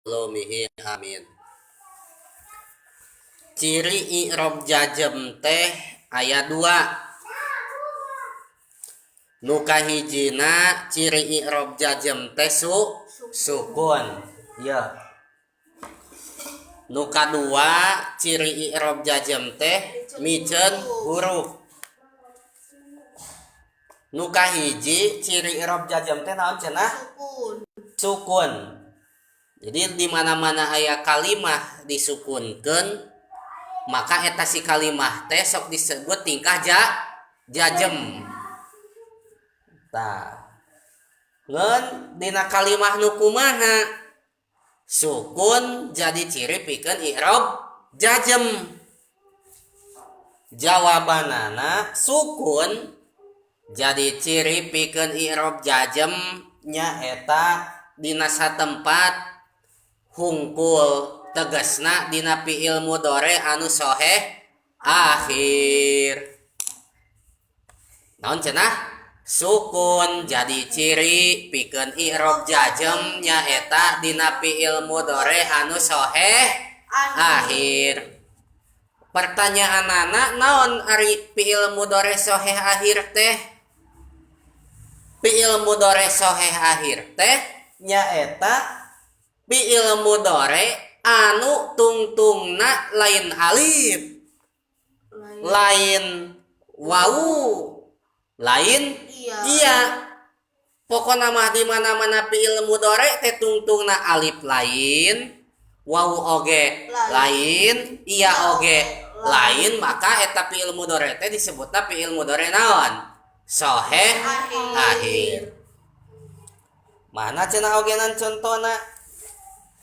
Ulumihi amin. Ciri i'rob jajem teh aya dua. Nu kahijina ciri i'rob jajem teh sukun. Ya. Nu kadua ciri i'rob jajem teh miceun huruf. Nu kahiji ciri i'rob jajem teh naon cenah? Sukun. Sukun. Jadi di mana-mana aya kalimah disukunkeun, maka eta si kalimah teh sok disebut tingkah jajem. Tah. Ngeun dina kalimah nu kumaha? Sukun jadi ciri pikeun i'rob jajem. Jawabanana sukun jadi ciri pikeun i'rob jajem nyaeta dina satempat hungkul tegasna dina fi'il mudhari anu soheh akhir. Naon cenah? Sukun jadi ciri pikeun i'rob jajem nyaeta dina fi'il mudhari anu soheh akhir. Pertanyaanana naon ari fi'il mudhari soheh akhir teh? Fi'il mudhari soheh akhir teh nyaeta fi'il mudhari anu tungtungna lain alif, lain wawu, lain iya. Pokona mah di mana-mana fi'il mudhari teh tungtungna alif lain, wawu oge lain, iya oge lain, maka eta fi'il mudhari teh disebutna fi'il mudhari naon? Soheh akhir. Mana cenah ogenan contona?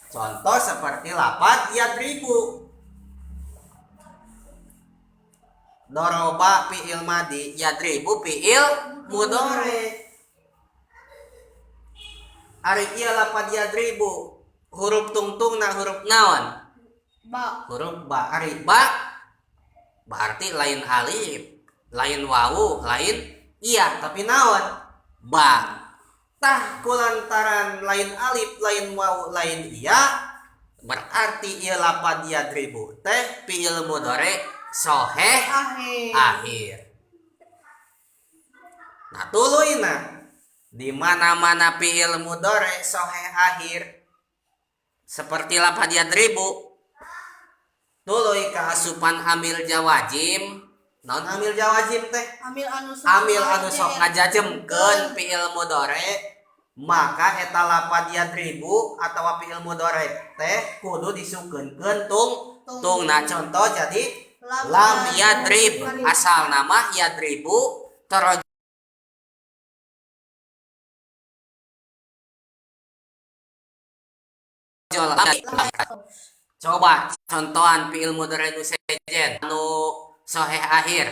Contoh seperti lapad yadribu. Doroba fi'il madi, yadribu fi'il mudhari. Ari ieu lapad yadribu huruf tungtungna huruf naon? Ba. Huruf ba. Ari ba berarti lain alif, lain wawu, lain iya, tapi naon? Ba. Tah kulantaran lain alif, lain wawu, lain iya, berarti ieu lapad yadribu teh fi'il mudhari soheh akhir. Nah tuluyna di mana-mana fi'il mudhari soheh akhir seperti lapad yadribu tuluy kaasupan amil jawajim. Naon amil jawajim teh? Amil anu sok ngajajemkeun fi'il mudhari, maka eta lapad yadribu atawa fi'il mudhari teh kudu disukunkeun tungna. Contoh jadi lam yadrib, asal nama yadribu torojol Coba contohan fi'il mudhari nu sejen anu soheh akhir.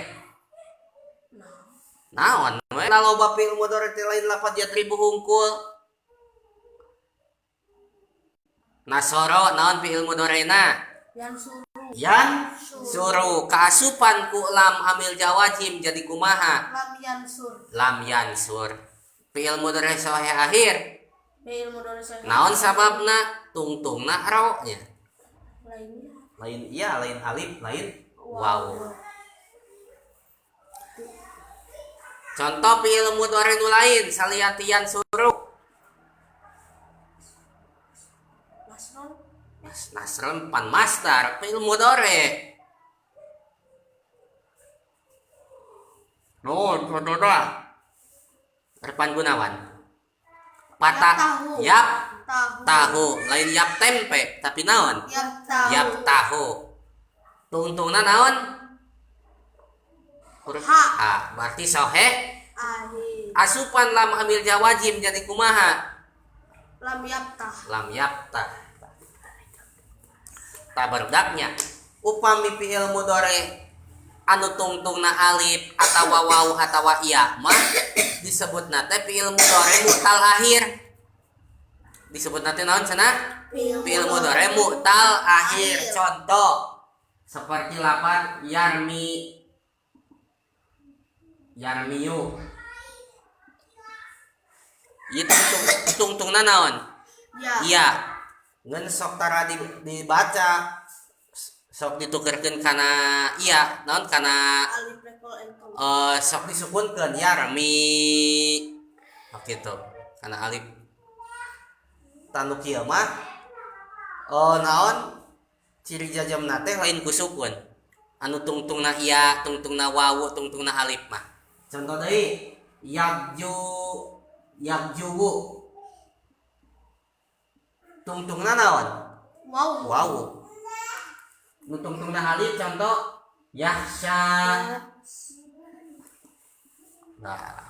Naon we loba fi'il mudhari teh lain lapad yadribu hungkul. Nasoro naon fi'il mudharina? Yan Yan suru. Kaasupan ku lam amil jawajim jadi kumaha? Lam yansur. Lam yansur. Fi'il mudhari soheh akhir. Fi'il mudhari soheh. Naon sababna? Tungtungna ro nya. Lainnya. Lain iya, lain alif, lain wawu. Contoh fi'il mudhari nu lain salian suru. Nasron. Nasron pan masdar fi'il mudhari. Nuh, contohna. Repan Gunawan. Patah yap tahu, lain yap tempe tapi naon? Yap tahu. Yap tahu. Tungtungna naon? Huruf H. Berarti soheh akhir. Asupan lam amil jawajim jadi kumaha? Lam yaptah. Lam yaptah. Tak berdaknya upami fi'il mudhari anu tungtungna alif atawa wawu atawa iya mah disebutna teh fi'il mudhari mu'tal akhir. Disebutna teh naon cenah? Fi'il mudhari mu'tal akhir. Contoh seperti lapad yarmi, yarmiyu. Ieu tungtungna naon? Ya. Iya. Ngan sok tara dibaca sok ditukerkeun kana iya naon kana alif rekol entong sok disukunkeun yarmi. Oh kitu kana alif. Tanu kieu mah naon ciri jajamna teh lain ku sukun. Anu tungtungna iya, tungtungna wawu, tungtungna alif mah. Contoh deui yakju yakjuwu. Tungtungna naon? Wawu. Wawu. Nu tungtungna alif contoh yahsya. Nah,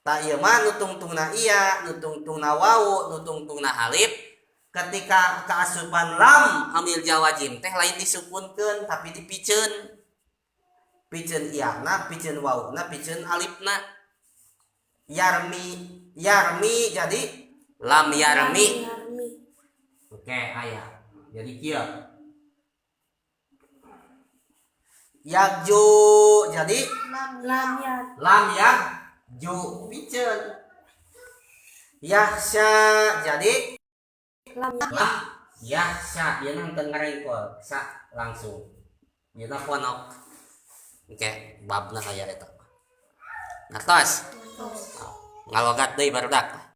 tak ieu mah nu tungtungna iya, nu tungtungna wawu, nu tungtungna alif ketika kaasupan lam amil jawajim teh lain disukunkeun tapi dipiceun. Piceun iyana, piceun wawuna, piceun alifna. Yarmi, yarmi jadi lam yarmi. Yarmi. Oke, aya. Jadi kieu. Yakju jadi Lam ya. Lam yakju piceun. Yahsya jadi Lam lam yahsya ieu mah teu ngarengkol sa langsung. Ieu mah ponok. Oke, babna aya eta. Ngartos. Ngalogat deui barudak.